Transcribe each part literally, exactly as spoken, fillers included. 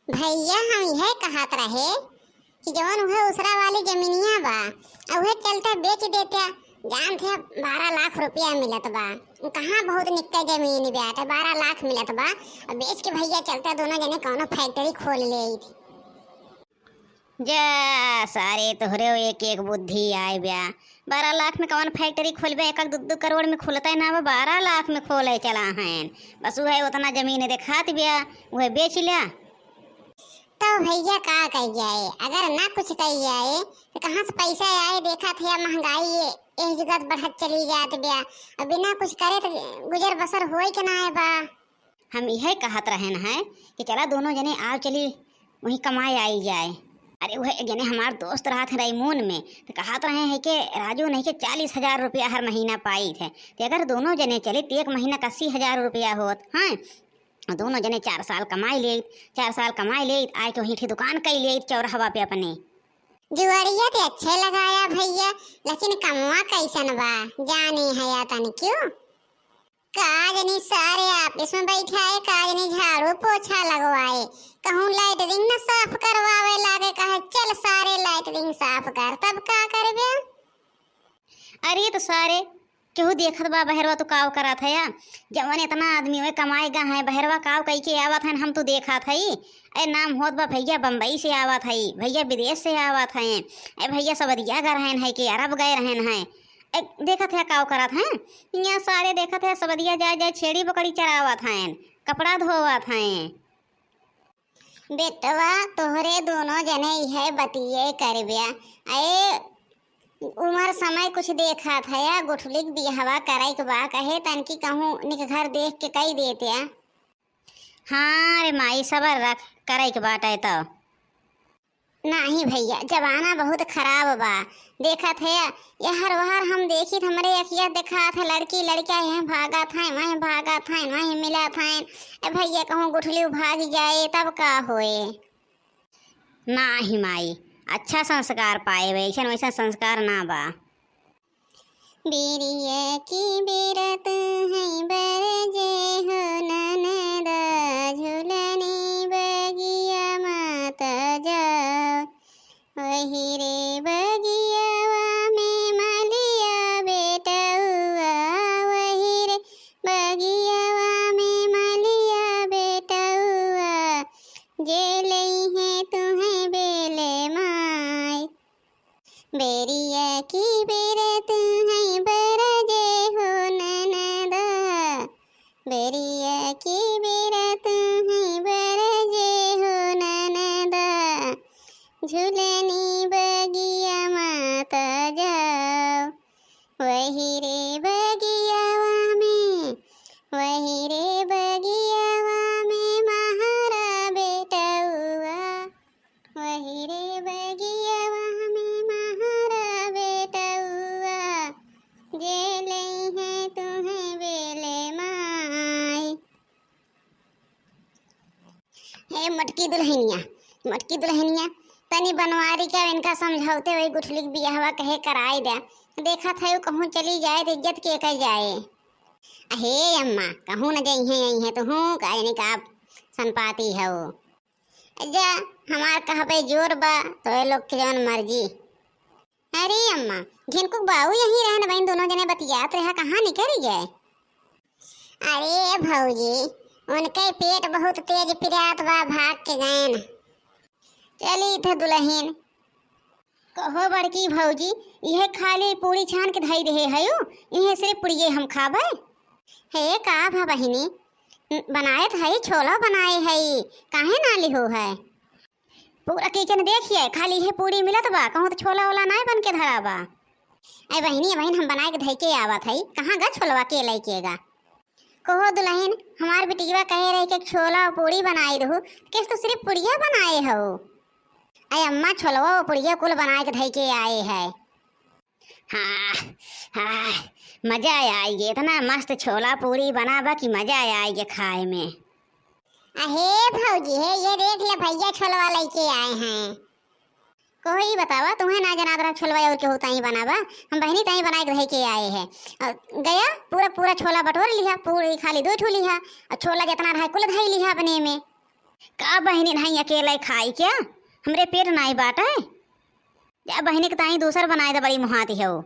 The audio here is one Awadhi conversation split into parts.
भइया, हम इहे कहत रहे कि जवन उहे उसरा वाली जमीनिया बा, आ उहे चलते बेच देत्या। जानत है, बारह लाख रुपया मिलत बा, उ कहाँ बहुत निक्का जमीन बा, तो बारह लाख मिलत बा। अब बेच के भइया चलते दोनों जने कौनो factory खोल लेइत। जा सारे, तोहरे एक एक बुद्धि आए ब्या। बारह लाख में कौन factory खोलबे, एक एक दू दू करोड़ में खुलते ना बा, बारह लाख में खोले चला हैं। बस उहे उतना जमीन देखात ब्या, उहे बेच ल्या। तो भइया का कही जाए, अगर ना कुछ कही जाए तो कहाँ से पैसा आए? देखत है महंगाई ये, एह जुगत बढ़त चली जात ब्या। अब बिना कुछ करे तो गुजर बसर होई के ना बा। हम इहे कहत रहन है कि चला दोनों जने आव चली वहीं कमाए आई जाए। अरे उहे एक जने हमार दोस्त रहत है रईमून में, तो कहत रहे हैं कि राजू नहीं के चालीस हजार रुपया हर महीना पाइत है, तो अगर दोनों जने चली तो एक महीना का अस्सी हजार रुपया होत हैं। दोनों जने चार साल कमाई लेइत, चार साल कमाई लेइत, आए के वहीं ठे दुकान कई लेइत चौराहवा पे अपने। जुआड़िया ते अच्छे लगाया भइया, लेकिन कमवा कैसन बा, जानी है या तन क्यों? का जनी सारे office में बैठाए, का जनी झाड़ू पोछा लगवाए, कहूँ latrine न साफ करवावे लागे, कहे चल सारे latrine साफ कर, तब का करबे? अरे तो सारे केहू देखत बा बहरवा तो काव करत है या? जवन इतना आदमी ओए कमाए गा हैं, बहरवा काव कई के आवत हैं, हम तो देखत हई। ए नाम होत बा भइया बम्बई से आवत हई, भइया विदेश से आवत हैं, ए भइया सबदिया गा रहन है कि अरब गए रहन हैं। ए देखत है काव करत हैं, यहाँ सारे देखत है सबदिया जाए जाए छेड़ी बकरी चरावत हैं, कपड़ा धोवत हैं। बेटवा, तोहरे दोनों जने इहे बतिये करब्या। ए उमर समय कुछ देखत है, गुठलिक बिहवा करे के बा, कहे तनकी कहूँ निक घर देख के कई देत्या। हाँ रे माई, सबर रख, करे के बाटे तो। नाही भइया, जमाना बहुत खराब बा। देखत है, यहर वहर हम देखित, हमरे अखिया देखात है, लड़की लड़का यहाँ भागत हैं, वहीं भागत हैं, वहीं मिलत हैं। ए भइया, कहूँ गुठली भाग जाए, तब का होए? नाही माई, अच्छा संस्कार पाए, वैसन वैसन संस्कार ना बा। बेरिया की बेरा तू है बरजे हो ननदा, झुलनी बगिया माता जाओ। वही रे बगियावा में मलिया बेटउआ, वही रे बगियावा में मलिया बेटउआ, जे लइहे तुहें बेले माई। बेरिया की बेरा तू है बरजे हो ननदा, बेरिया की बेरा तू है बरजे हो ननदा, झुलनी बगिया माता जाओ। वही रे बगियावा में, वही रे बगियावा में महारा बेटउआ, वही रे बगियावा में महारा बेटउआ, जे लइहे तुहें बेले माई। हे मटकी दुलहिनिया, मटकी दुलहिनिया, तनी बनवारी का इनका समझौते वही गुठली के बियाहवा कहे कराई दे। देखत है, उ कहूँ चली जाए तो इज्जत के कर जाए। अहे अम्मा, कहूँ न जइहे, अइहे तो हूँ, का जाने का आप सनपाती हो। जा, हमार कहबे जोर बा, तो ये लोग के जवन मर्जी। अरे अम्मा, झिनकुक बाऊ यहीं रहन, बहिन दोनों जने बतियात रहा, कहाँ निकल गए? अरे भौजी, उनके पेट बहुत तेज पिरात बा, भाग के गएन। चली थे दुलहिन। कहो बड़की भौजी, इहे खाली पूड़ी छान के धई देहे हयू, इहे सिर्फ पुड़िये हम खाबे? हे का भा बहिनी, बनाए त हई, छोला बनाए हई, काहे ना लिहो है? पूरा kitchen देखिए, खाली इहे पूड़ी मिलत बा, कहूँ तो छोला ओला नाय बन के धरा बा। ए बहिनी, ए बहिन, हम बनाए के धई के आवत हई, कहाँ गा छोलवा के लइके गा? कहो दुलहिन, हमार बिटिया कहे रहे कि छोला और पूड़ी बनाई रहू, किस तो सिर्फ पुड़िया बनाए हो। ए अम्मा, छोलवा और पुड़िया कुल बनाए के धई के आए है। हाँ, हाँ, मजा आइगे, इतना मस्त छोला पूड़ी बना बा कि मजा आइगे खाए में। अहे भौजी, हे ये देख ले भैया, छोलवा लइके आए हैं। कोई बतावा, तुम्हें ना जनात रहा छोलवा और केहू ताई बनावा, हम बहिनी ताई बनाए के धई के आए हैं। और गया पूरा पूरा छोला बटोर लिहा, पूरी खाली दो ठो लिहा, और छोला जितना रहा कुल धई लिहा अपने में। का बहिनी, नहीं अकेले खाई क्या? हमरे पेट नाई बाटे। जा बहिनी के ताई दूसर बनाए दे, बड़ी मुहाती हो।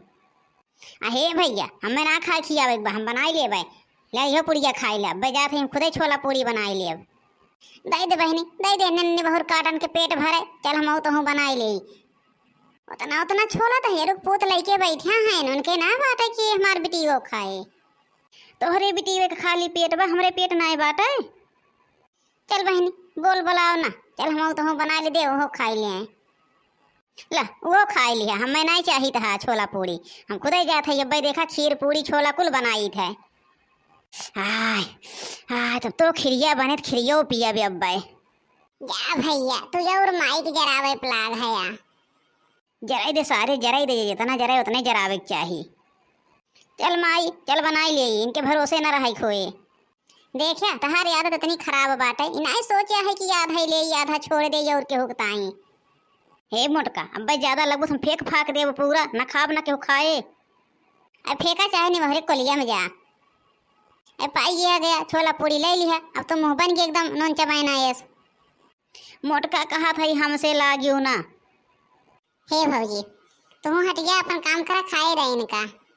अहे भैया, हमें ना खाए खियावे के बा, हम बनाई लेबे। ले इहो पुड़िया खाई ले, अब्बे जात ही हम खुदे छोला पूड़ी बनाई लेब। दे दे बहिनी, दे दे, नन्नी बहुर काटन के पेट भरे, चल हम तोहूँ बनाई ले। उतना, उतना छोला तो हेरुक पूत लइके बैठे हैं, उनके ना बाटे कि हमार बिटियो खाए। तोहरे बिटियो के खाली पेट बा, हमरे पेट नाई बाटे। चल बहिनी, बोल बोलाओ ना, चल हम तोहूँ बनाई ले दे, ओहो खाई ले। ला, वो खाई लिया, हमें नहीं चाहित है छोला पूड़ी, हम खुदे जात है, अब्बे देखा खीर पूड़ी छोला कुल बनाइत है। आय, आय, तब तो खिरिया बने त खिरियो पिया बे अब्बे। जा भैया, तू और माई के जरावे पलाग है या। जराई दे सारे, जराई दे, जितना जराए उतने जरावे के चाही। चल माई, चल बनाई ले, इनके भरोसे न रहे खोए। देखिया, तहार आदत इतनी खराब बाटे, ई नाई सोचे है कि आधा ही ले, आधा छोड़ दे और केहू के ताई। हे मोटका, अब्बे ज्यादा लगबो हम फेंक फाक देब पूरा, न खाब न केहू खाए। अब फेंका चाहे निमहरे कोलिया में जा। अब पाई गया गया, छोला पूड़ी ले लिहा, अब तो मुँह बन गया एकदम नून चबाए ना एस। मोटका कहा था हमसे लागियो ना। हे भौजी, तुम हट गया, अपन काम करा, खाए रहे इनका।